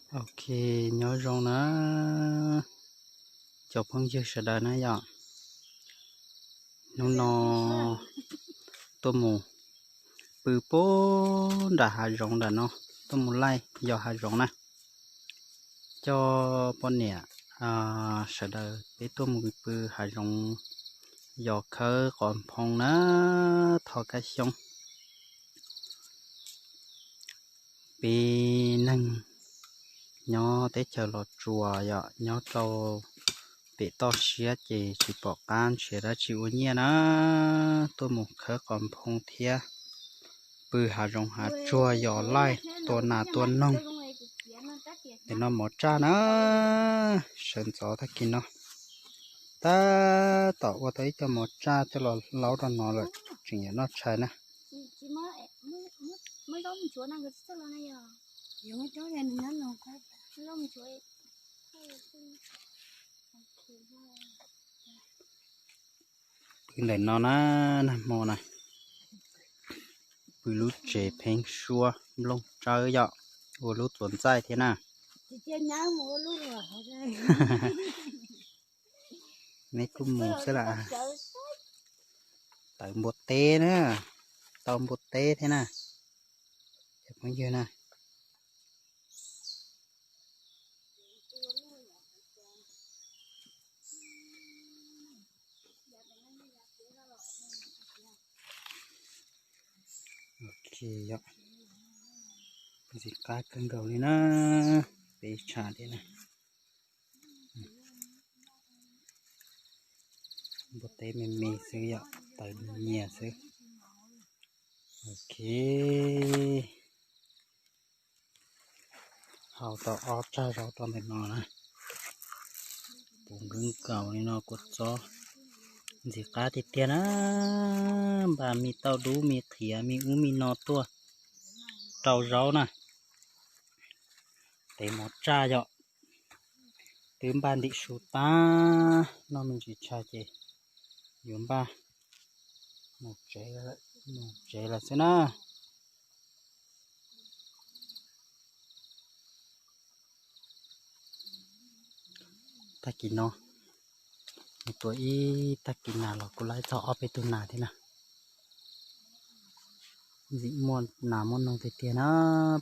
Ok, nyob zoo na cov phooj ywg sawv daws na yom. Hnub no tuaj mus pw puag nram hav zoov nram no, tuaj mus laij yos hav zoov na. Coj poj niam sawv daws peb tuaj mus pw hav zoov yos khawb qos nphoo na, tho kab xyoob. Peb neeg nyob teb chaws Los Tsuas yom, nyob rau pem toj siab ces tsis pom qab nrhiav dab tsi ua nyiaj na, tuaj mus khawb qos nphoo thiab pw hav zoov hav tsuag yos laij tua nas tua noog. Nim no mov tsaj na, sawv ntxov tag kis no, tab tom ua tau ib co mov tsaj coj los laub rau no lawm, tseem yuav noj tshais na. Pw ntawm no na, nag hmo na, pw lub tsev pheeb suab nplooj tsawb yom, ua lub txuas ntxaij thiab na. Neb kuj mus xwb las. Tawm npua teb na, tau npua teb thiab na, cov phooj ywg na. Ok, ntxim qab kawg nkaus li na, peb tshav thiab na. Npua teb me me xwb yom, tawm nyias xwb. Ok. Hau tau ob tsag zaub rau ntawm no na. Puv nkees nkaus li no kua txob ntxim qab tiag tiag na. Npaj me tauj dub me qhiav me ub me no tuaj rau zaub na. Tev mov tsaj yom. Twb npaj ntim su tag, noj me ntsis tshais ces yuav npaj mus tsev lawm xwb na. Tag kis no, mus tua ib tag kis nas los kuj laib txog ob peb tug nas thiab na. Ntxim muaj nas muaj noog tiag tiag na,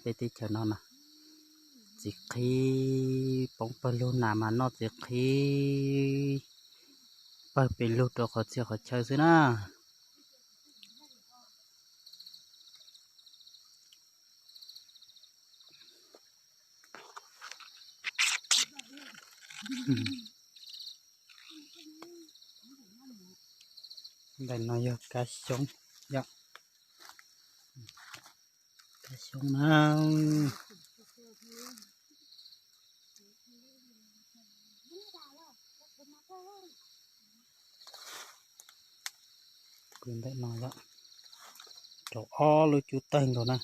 peb teb chaws no na. Txiv qhib poob pawg lug nas mas noj txiv qhib pawg pes lug rau qhov txhia qhov chaw xwb na. Ntawm no yog kab xyoob yom. Kab xyoob na. Pw ntawm no yom, rau ob lub cub tawg nkaus na.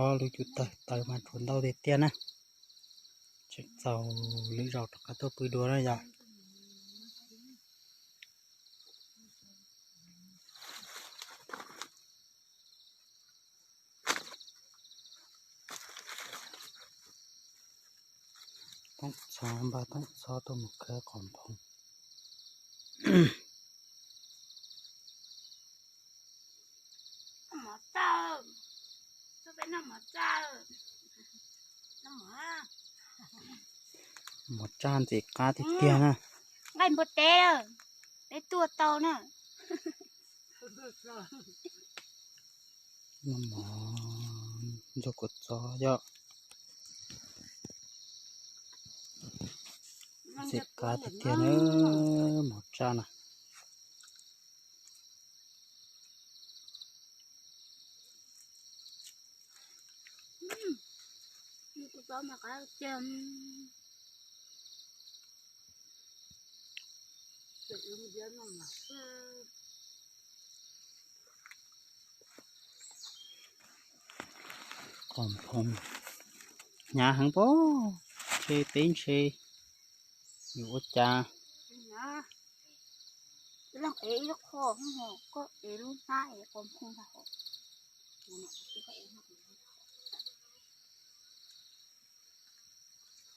Ob lub cub tawg, tawg mas rhuav ntau tiag tiag na. Tseem txaus lwm zaus rov qab tuaj pw dua na yom. Tooj Txhob, npaj Tooj Txhob tuaj mus khawb qos nphoo. Mov tsaj ntxim qab tiag tiag na. Nqaij npua teb, peb tuaj tau na. Noj mov ntxuag kua txob yom. Ntxim qab tiag tiag na, mov tsaj na. Qos nphoo hnyav heev pob, ntshe peb ntshe yuav ua cas. Koj ev lub hnab ev qos nphoo ntag. Ib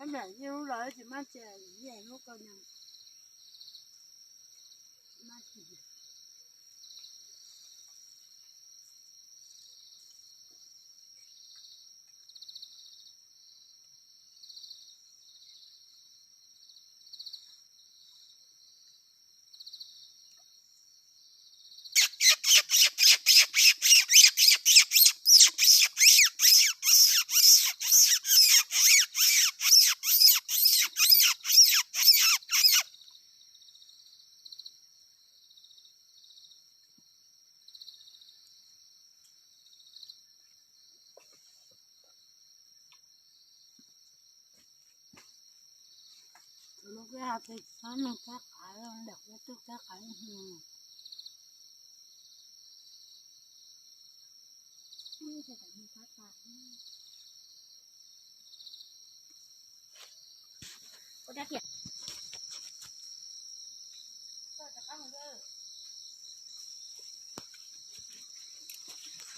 yam li lub los tsis maj ces ib yam li lub ko nyam. Tus no kuj hais tias txhob nug kab qaib, lam kuj tug kab qaib.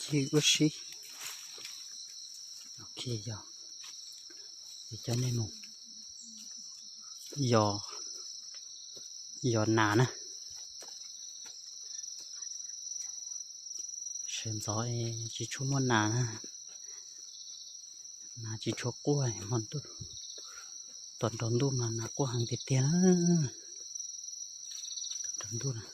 Ci ua si. Ok, yog, ces coj nej mus yos, yos nas na. Sawv ntxov es tsis tshua muaj nas na, nas tsis tshua quaj hmo ntuj. Tom nrau ntuj mas nas quaj heev tiag tiag na. Tom nrau ntuj na.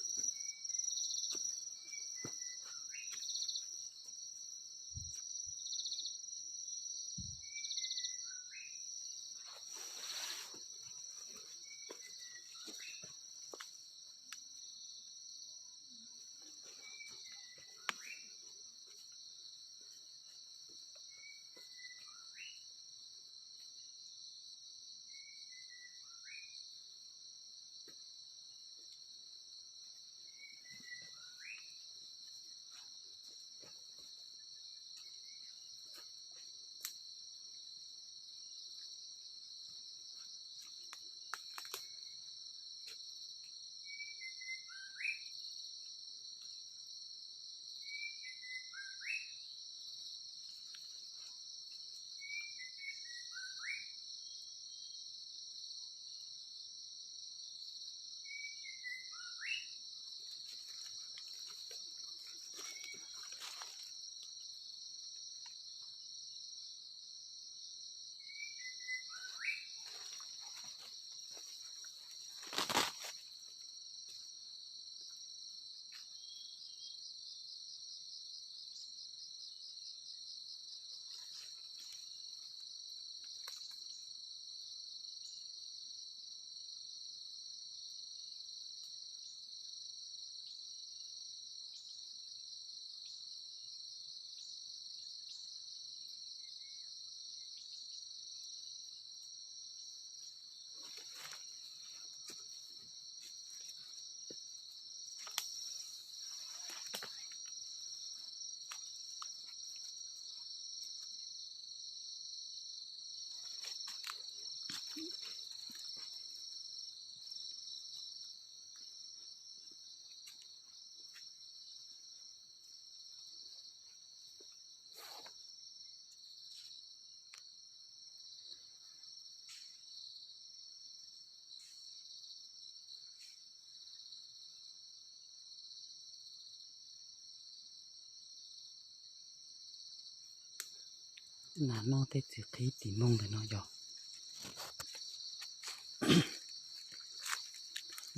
Nas noj tej txiv qhib tim mooj ntawm no yog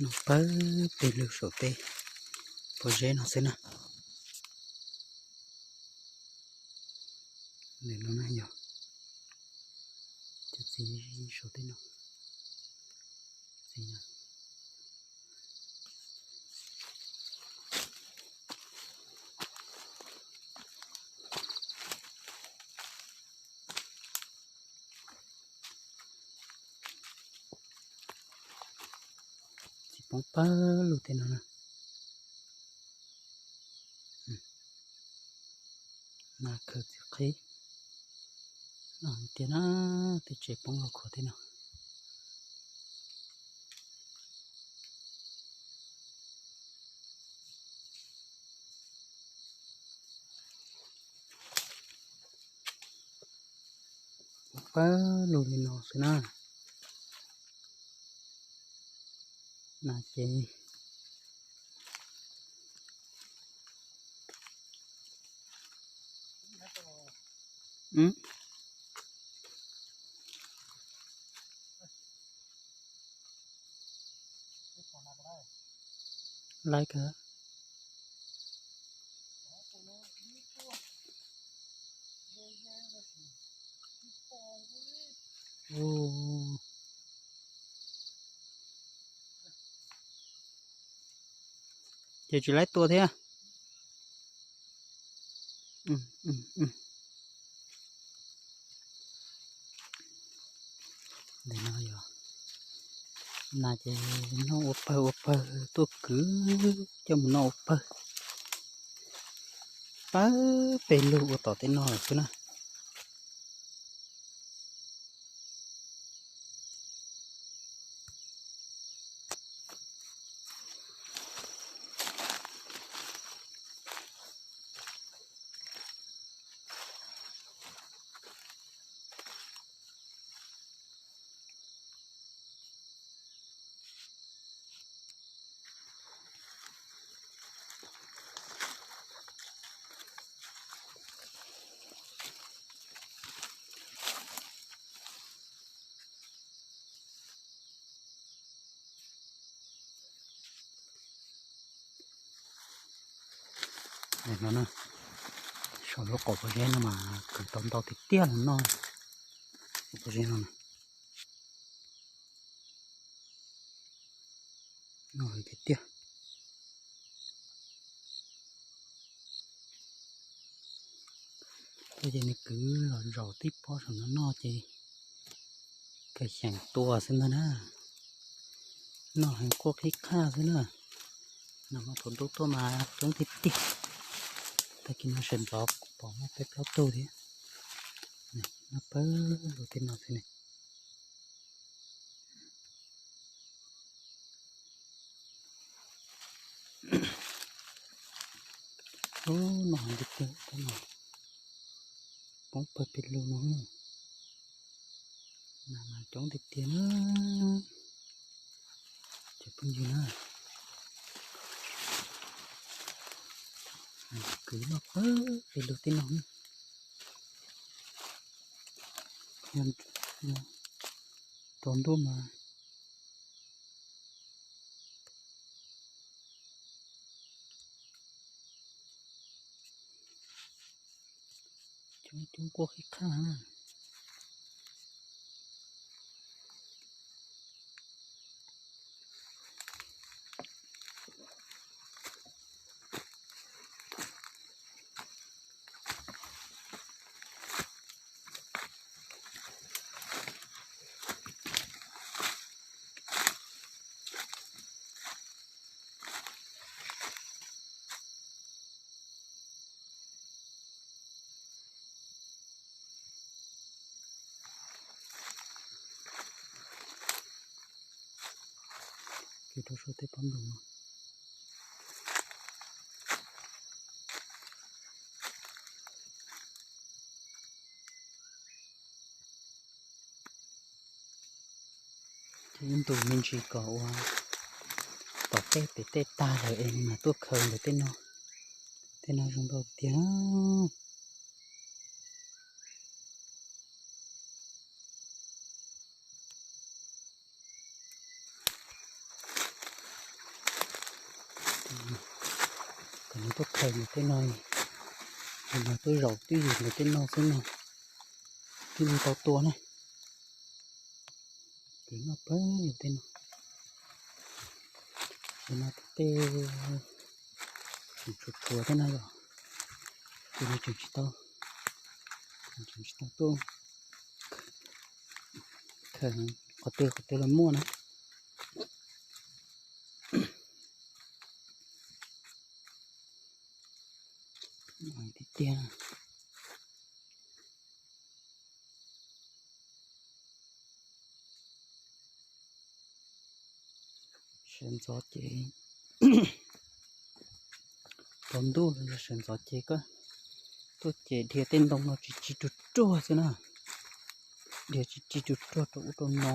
noj pawg peg lug saum tej pob zeb no xwb na. Ntawm no na yog cov txiv saum tej no, txiv txiv poob pawg lug tej no na. Nas khaws txiv qhib no tiag na, tej tsev poob lug khuav tej no. pawg lug li no xwb na. Na ces laiv kawg. Ces tsis laiv tua thiab. Ntawm no yog nas ces noj ua pawg ua pawg tuaj kwv coj mus noj ua pawg. Pawg peg lug ua tom tej no lawm xwb na. No, saum lub qaum pob zeb no mas kwv tau ntau tiag tiag los noj. Qaum pob zeb no na, noj heev tiag tiag. Ces nws kwv los zaum tib pob saum no noj ces kawg xyeem tua xwb ntag na. Noj heev quaj qhib qhaj xwb na. Nag hmo thaum ntuj tuaj mas coob tiag tiag. Tag kis no sawv ntxov kuv pom muaj peb plaub tug thiab. Noj pawg lug tej no xwb ne. Ub, noj heev tiag tiag, poob pawg pes lug no. Nas mas coob tiag tiag na. Cov phooj ywg na, kwv noj pawg pes lug tej no. Tsaus ntuj mas coob coob quaj qhib qhaj na. Kwv rau saum tej pob ntoo no. Ces ib ntus me ntsis kom ua tom tej pem tej tag lawm es mas tuaj khaws ntawm tej no. Tej no zoo nkauj tiag. Kom nws tuaj khaws ntawm tej no, es mas tuaj zaum twj ywm ntawm tej no xwb no, twb tsis tau tua na. Kwv noj pawg tej no. Ces no tej tseem tshuav tshuav thiab na yom. Ces no tseem tsis tau, tseem tsis tau tuaj khaws, qhov twg qhov twg los muaj na. Tiag tiag. Sawv ntxov ces, tsaus ntuj los yog sawv ntxov ces koj tuaj ces dhia tej ntoo no tsis tsis ruag ruag xwb na. Yog tsis tsis tsuag tsuag rau ub rau no,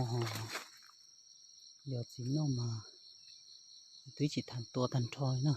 yog txiv noj mas twb tsis tham tua tag nrho na.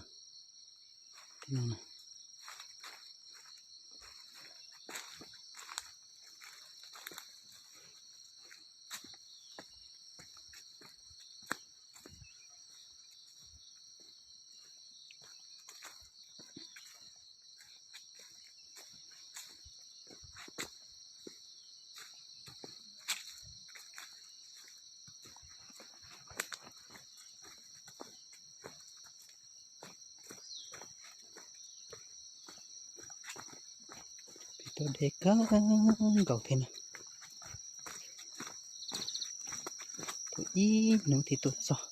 Peb tuaj deb kawg nkaus thiab na. Tuaj ib hnub thiaj tuaj txog.